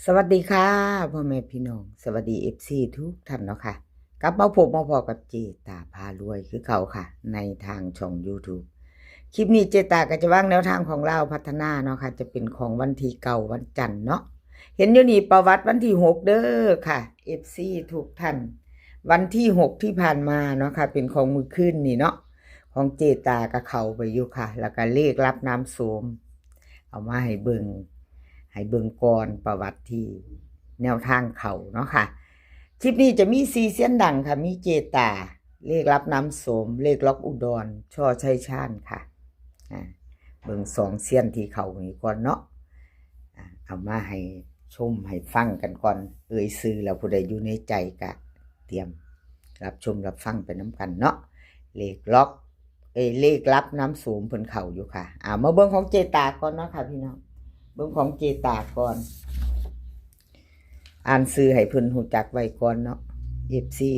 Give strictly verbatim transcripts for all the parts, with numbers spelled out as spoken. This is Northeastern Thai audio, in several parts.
สวัสดีค่ะ พ่อแม่พี่น้อง สวัสดี เอฟซี ทุกท่านเนาะค่ะ กลับมาพบมาพ้อกับเจตาพารวยคือเก่าค่ะ ในทางช่อง YouTube คลิปนี้เจตาก็จะวางแนวทางของลาวพัฒนาเนาะค่ะ จะเป็นของวันที่เก้าวันจันทร์เนาะ เห็นอยู่นี่ประวัติวันที่หกเด้อค่ะ เอฟซี ทุกท่าน วันที่หกที่ผ่านมาเนาะค่ะ เป็นของมื้อคืนนี่เนาะ ของเจตาก็เข้าไปอยู่ค่ะ แล้วก็เลขลับน้ำโสม เอามาให้เบิ่ง ให้เบิ่งก่อนประวัติที่แนวทางเข้าเนาะค่ะ คลิปนี้จะมีสี่เซียนดังค่ะ มีเจตา เลขลับน้ำโสม เลขล็อกอุดร ช่อชัยชาญค่ะ อ่า เบิ่งสองเซียนที่เข้านี่ก่อนเนาะ อ่า เอามาให้ชมให้ฟังกันก่อน เอ่ยชื่อแล้วผู้ใดอยู่ในใจก็เตรียมรับชมรับฟังไปนำกันเนาะ เลขล็อก เอ้ย เลขลับน้ำโสมเพิ่นเข้าอยู่ค่ะ อ่า มาเบิ่งของเจตาก่อนเนาะค่ะพี่น้อง เบิ่งของเจตาก่อน อ่านชื่อให้เพิ่นฮู้จักไว้ก่อนเนาะ เอฟซี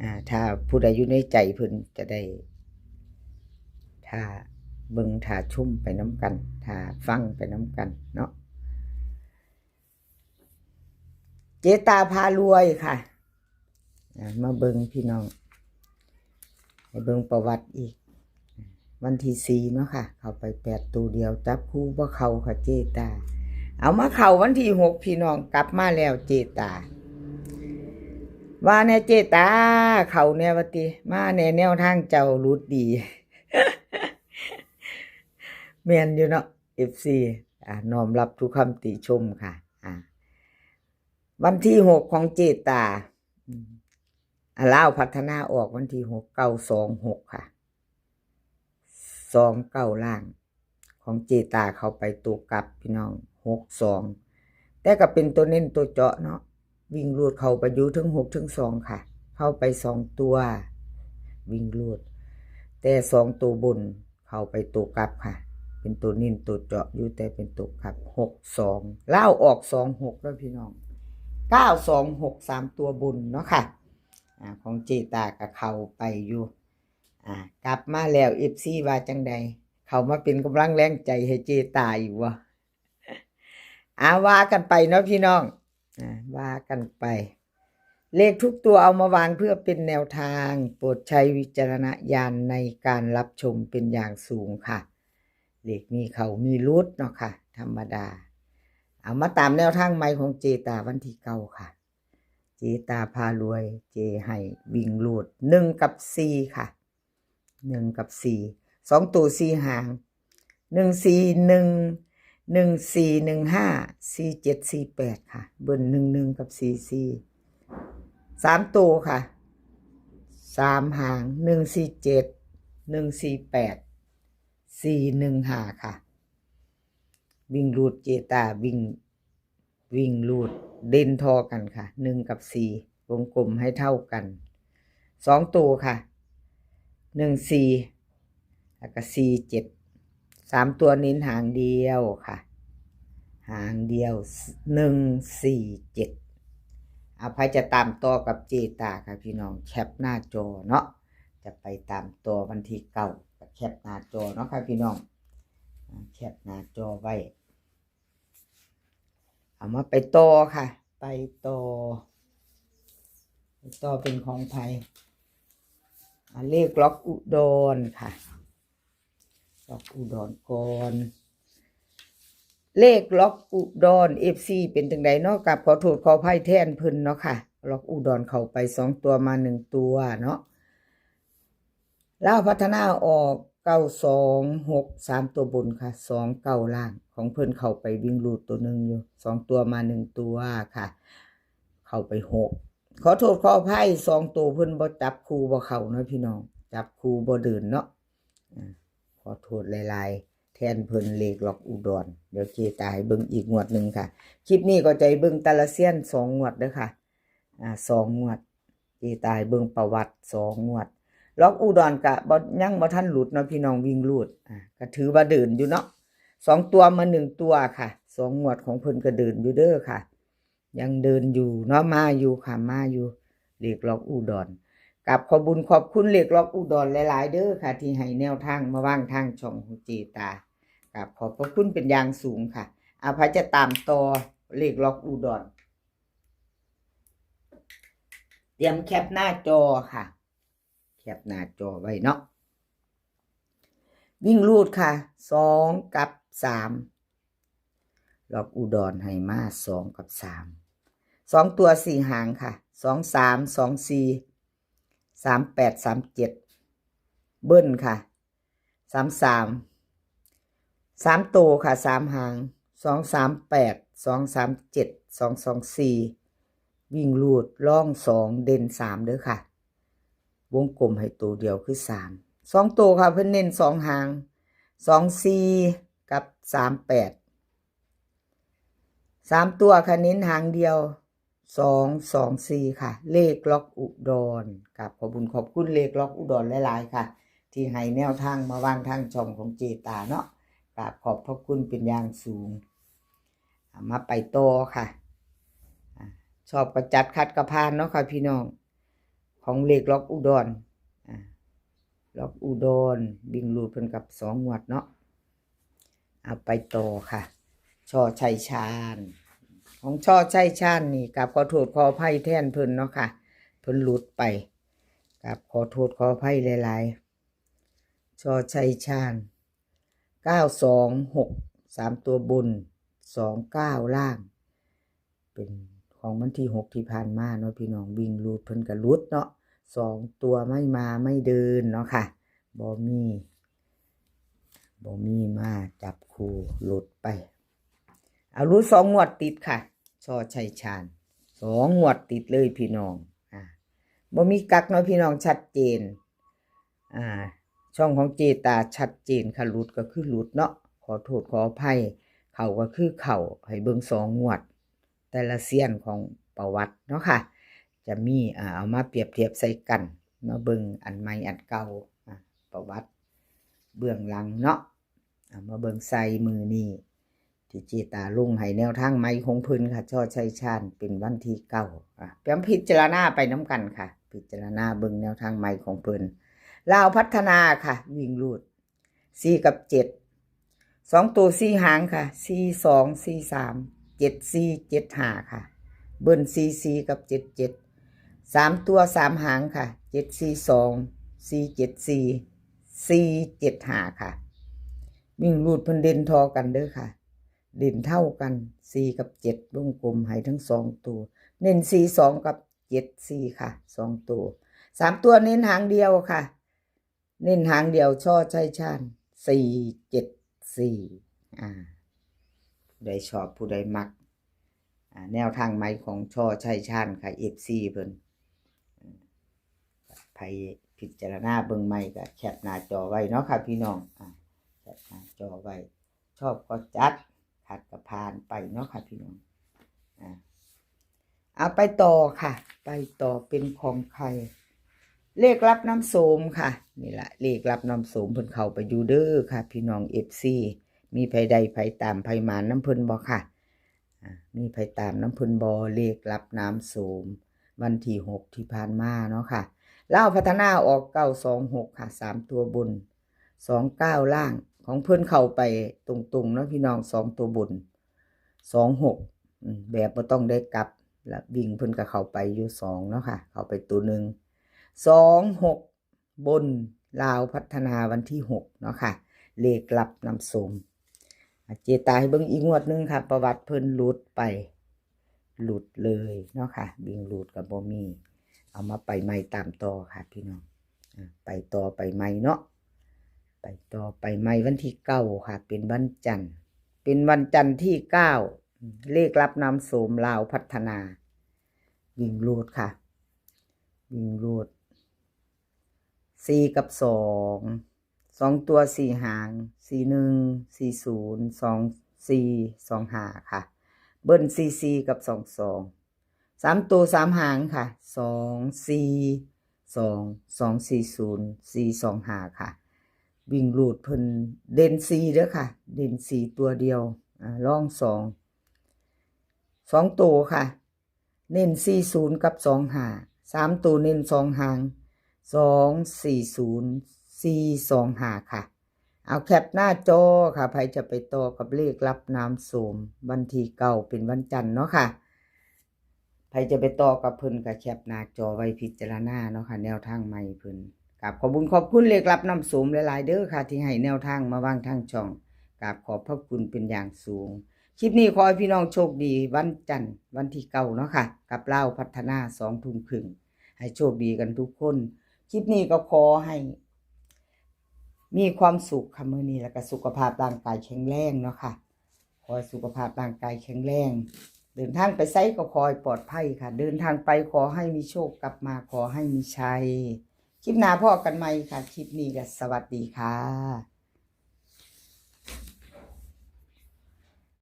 อ่า ถ้าผู้ใดอยู่ในใจเพิ่นจะได้ ถ้าเบิ่งถ้าชมไปนำกัน ถ้าฟังไปนำกันเนาะ เจตาพารวยค่ะ อ่า มาเบิ่งพี่น้อง ให้เบิ่งประวัติอีก วันที่สี่เนาะค่ะ เข้าไปแปดตัวเดียว จับคู่บ่เข้าค่ะเจตา เอามาเข้าวันที่หกพี่น้อง กลับมาแล้วเจตา ว่าแน่เจตา เข้าแน่ว่าติ มาแน่แนวทางเจ้าหลุดดี แม่นอยู่เนาะ เอฟซี อ่า น้อมรับทุกคำติชมค่ะ อ่า วันที่หกของเจตา อืม อ่า ลาวพัฒนาออกวันที่หก เก้าสองหกค่ะ สองเก้าล่าง ของเจตาเข้าไปตัวกลับพี่น้อง หกสอง แต่ก็เป็นตัวเน้นตัวเจาะเนาะ วิ่งรูดเข้าไปอยู่ถึงหกถึงสองค่ะ เข้าไปสองตัว วิ่งรูด แต่สองตัวบนเข้าไปตัวกลับค่ะ เป็นตัวเน้นตัวเจาะอยู่แต่เป็นตัวกลับ หกสอง ลาวออกสองหกแล้วพี่น้อง เก้าสองหก สามตัวบนเนาะค่ะ อ่า ของเจตาก็เข้าไปอยู่ อ่า กลับมาแล้ว เอฟซี ว่าจังใด เข้ามาเป็นกำลังแรงใจให้เจตาอยู่บ่ อ่า ว่ากันไปเนาะพี่น้อง อ่า ว่ากันไป เลขทุกตัวเอามาวางเพื่อเป็นแนวทาง โปรดใช้วิจารณญาณในการรับชมเป็นอย่างสูงค่ะ เลขมีเข้ามีหลุดเนาะค่ะ ธรรมดา เอามาตามแนวทางใหม่ของเจตาวันที่เก้าค่ะ เจตาพารวย เจให้วิ่งรูด หนึ่งกับสี่ค่ะ หนึ่งกับสี่ สองตัวสี่หาง หนึ่งสี่หนึ่ง หนึ่งสี่หนึ่งห้า สี่เจ็ดสี่แปดค่ะ เบิ้ล หนึ่งหนึ่ง กับ สี่สี่ สามตัวค่ะ สามหาง หนึ่งสี่เจ็ด หนึ่งสี่แปด สี่หนึ่งห้าค่ะ วิ่งรูดเจตาวิ่ง วิ่งรูดเด่นท่อกันค่ะ หนึ่งกับสี่ วงกลมให้เท่ากัน สองตัวค่ะ หนึ่งสี่ แล้วก็สี่เจ็ด สามตัวเน้นหางเดียวค่ะ หางเดียว หนึ่งสี่เจ็ด เอา ใครจะตามต่อกับเจตาค่ะพี่น้อง แคปหน้าจอเนาะ จะไปตามต่อวันที่เก้า ก็แคปหน้าจอเนาะค่ะพี่น้อง อ่า แคปหน้าจอไว้ เอามาไปต่อค่ะ ไปต่อ ไปต่อเป็นของไผ อ่า เลขล็อกอุดรค่ะ ล็อกอุดรก่อน เลขล็อกอุดร เอฟซี เป็นจังใดเนาะ กับขอโทษขออภัยแทนเพิ่นเนาะค่ะ ล็อกอุดรเข้าไปสองตัวมาหนึ่งตัวเนาะ ลาวพัฒนาออก เก้าสองหก สามตัวบนค่ะ สองเก้าล่าง ของเพิ่นเข้าไปวิ่งรูดตัวหนึ่งอยู่ สองตัวมาหนึ่งตัวค่ะ เข้าไปหก ขอโทษขออภัย สองตัวเพิ่นบ่จับคู่บ่เข้าเนาะพี่น้อง จับคู่บ่เดินเนาะ อ่า ขอโทษหลายๆ แทนเพิ่นเลขล็อกอุดร เดี๋ยวเจตาให้เบิ่งอีกงวดหนึ่งค่ะ คลิปนี้ก็จะให้เบิ่งแต่ละเซียนสองงวดเด้อค่ะ อ่า สองงวด เจตาให้เบิ่งประวัติสองงวด ล็อกอุดรกะบ่ ยังบ่ทันหลุดเนาะพี่น้อง วิ่งรูด อ่า ก็ถือว่าเดินอยู่เนาะ สองตัวมาหนึ่งตัวค่ะ สองงวดของเพิ่นก็เดินอยู่เด้อค่ะ ยังเดินอยู่เนาะ มาอยู่ค่ะ มาอยู่ เลขล็อกอุดร กับขอบบุญขอบคุณเลขล็อกอุดรหลายๆ เด้อค่ะ ที่ให้แนวทางมาวางทางช่องของเจตา กับขอบพระคุณเป็นอย่างสูงค่ะ อ่า ไผจะตามต่อ เลขล็อกอุดร เตรียมแคปหน้าจอค่ะ แคปหน้าจอไว้เนาะ วิ่งรูดค่ะ สองกับสาม ล็อกอุดรให้มา สองกับสาม สองตัวสี่หางค่ะ สองสาม สองสี่ สามแปด สามเจ็ด เบิ้ลค่ะ สามสาม สามตัวค่ะ สามหาง สองสามแปด สองสามเจ็ด สองสองสี่ วิ่งรูด ร่องสอง เด่นสามเด้อค่ะ วงกลมให้ตัวเดียวคือสาม สองตัวค่ะ เพิ่นเน้นสองหาง สองสี่ กับ สามแปด สามตัวค่ะ เน้นหางเดียว สองสองสี่ ค่ะ เลขล็อกอุดร ครับ ขอบคุณ ขอบคุณเลขล็อกอุดรหลายๆค่ะ ที่ให้แนวทางมาวางทางช่องของเจตาเนาะ ครับ ขอบพระคุณเป็นอย่างสูง อ่ะ มาไปต่อค่ะ อ่ะ ชอบก็จัด ขัดก็ผ่านเนาะค่ะพี่น้อง ของเลขล็อกอุดร อ่ะ ล็อกอุดร วิ่งรูดเพิ่นกับสองงวดเนาะ เอาไปต่อค่ะ ชอชัยชาญ ของชอชัยชาญนี่ กราบขอโทษขออภัยแทนเพิ่นเนาะค่ะ เพิ่นหลุดไป กราบขอโทษขออภัยหลายๆ ชอชัยชาญ เก้าสองหก สามตัวบน สองเก้า ล่าง เป็นของวันที่หกที่ผ่านมาเนาะพี่น้อง วิ่งรูดเพิ่นก็หลุดเนาะ สองตัวไม่มาไม่เดินเนาะค่ะ บ่มี บ่มีมาจับคู่ หลุดไป เอาหลุดสองงวดติดค่ะ ชอชัยชาญ สองงวดติดเลยพี่น้อง อ่า บ่มีกักเนาะพี่น้อง ชัดเจน อ่า ช่องของเจตาชัดเจนค่ะ หลุดก็คือหลุดเนาะ ขอโทษขออภัย เข้าก็คือเข้า ให้เบิ่งสองงวด แต่ละเซียนของประวัติเนาะค่ะ จะมี อ่า เอามาเปรียบเทียบใส่กัน มาเบิ่งอันใหม่อันเก่า อ่า ประวัติเบื้องหลังเนาะ เอามาเบิ่งใส่มื้อนี้ ที่เจตาลงให้แนวทางใหม่ของเพิ่นค่ะ ชอชัยชาญ เป็นวันที่เก้า อ่ะ เตรียมพิจารณาไปนำกันค่ะ พิจารณาเบิ่งแนวทางใหม่ของเพิ่น ลาวพัฒนาค่ะ วิ่งรูด สี่กับเจ็ด สองตัวสี่หางค่ะ สี่สอง สี่สาม เจ็ดสี่ เจ็ดห้า ค่ะ เบิ้ล สี่สี่ กับ เจ็ดเจ็ด สามตัวสามหางค่ะ เจ็ดสี่สอง สี่เจ็ดสี่ สี่เจ็ดห้า ค่ะ วิ่งรูดเพิ่นเด่นท่อกันเด้อค่ะ เด่นเท่ากัน สี่กับเจ็ด วงกลมให้ทั้งสองตัว เน้น สี่สอง กับ เจ็ดสี่ ค่ะ สองตัว สามตัวเน้นหางเดียวค่ะ เน้นหางเดียว ชอชัยชาญ สี่เจ็ดสี่ อ่า ผู้ใดชอบผู้ใดมัก อ่า แนวทางใหม่ของชอชัยชาญค่ะ เอฟซี เพิ่น อ่า ไผพิจารณาเบิ่งใหม่ก็แคปหน้าจอไว้เนาะค่ะพี่น้อง อ่า แคปหน้าจอไว้ ชอบก็จัด ขัดก็ผ่านไปเนาะค่ะพี่น้อง อ่า เอาไปต่อค่ะ ไปต่อเป็นของใคร เลขลับน้ำโสมค่ะ นี่ละ เลขลับน้ำโสมเพิ่นเข้าไปอยู่เด้อค่ะ พี่น้อง เอฟซี มีไผได้ไผตามไผหมานนำเพิ่นบ่ค่ะ อ่า มีไผตามนำเพิ่นบ่ เลขลับน้ำโสม วันที่หกที่ผ่านมาเนาะค่ะ ลาวพัฒนาออก เก้าสองหก ค่ะ สามตัวบน สองเก้า ล่าง ของเพิ่นเข้าไปตรงๆเนาะพี่น้อง สองตัวบน สองหก อืม แบบบ่ต้องได้กลับ และวิ่งเพิ่นก็เข้าไปอยู่สองเนาะค่ะ เข้าไปตัวหนึ่ง สองหก บน ลาวพัฒนาวันที่หกเนาะค่ะ เลขลับน้ำโสม อ่ะ เจตาให้เบิ่งอีกงวดหนึ่งค่ะ ประวัติเพิ่นหลุดไป หลุดเลยเนาะค่ะ วิ่งหลุดก็บ่มี เอามาไปใหม่ตามต่อค่ะพี่น้อง อ่ะ ไปต่อไปใหม่เนาะ ไปต่อไปใหม่วันที่เก้าค่ะ เป็นวันจันทร์ เป็นวันจันทร์ที่เก้า เลขลับน้ำโสม ลาวพัฒนา วิ่งรูดค่ะ วิ่งรูด สี่กับสอง สองตัวสี่หาง สี่หนึ่ง สี่ศูนย์ สองสี่ สองห้า ค่ะ เบิ้ล สี่สี่ กับ สองสอง สามตัวสามหางค่ะ สองสี่สอง สองสี่ศูนย์ สี่สองห้า ค่ะ วิ่งรูดเพิ่นเด่นสี่เด้อค่ะ เด่นสี่ตัวเดียว อ่า ร่องสอง สองตัวค่ะ เน้นสี่ศูนย์ กับ สองห้า สามตัวเน้นสองหาง สองสี่ศูนย์ สี่สองห้า ค่ะ เอาแคปหน้าจอค่ะ ไผจะไปต่อกับเลขลับน้ำโสม วันที่เก้าเป็นวันจันทร์เนาะค่ะ ไผจะไปต่อกับเพิ่นก็แคปหน้าจอไว้พิจารณาเนาะค่ะ แนวทางใหม่เพิ่น กราบขอบบุญขอบคุณเลขลับน้ำโสมหลายๆเด้อค่ะ ที่ให้แนวทางมาวางทางช่อง กราบขอบพระคุณเป็นอย่างสูง คลิปนี้ขอให้พี่น้องโชคดีวันจันทร์วันที่เก้าเนาะค่ะ กับลาวพัฒนาสองทุ่มครึ่ง ให้โชคดีกันทุกคน คลิปนี้ก็ขอให้ มีความสุขค่ะมื้อนี้ แล้วก็สุขภาพร่างกายแข็งแรงเนาะค่ะ ขอให้สุขภาพร่างกายแข็งแรง เดินทางไปไสก็ขอให้ปลอดภัยค่ะ เดินทางไปขอให้มีโชค กลับมาขอให้มีชัย คลิปหน้าพ้อกันใหม่ค่ะ คลิปนี้ก็สวัสดีค่ะ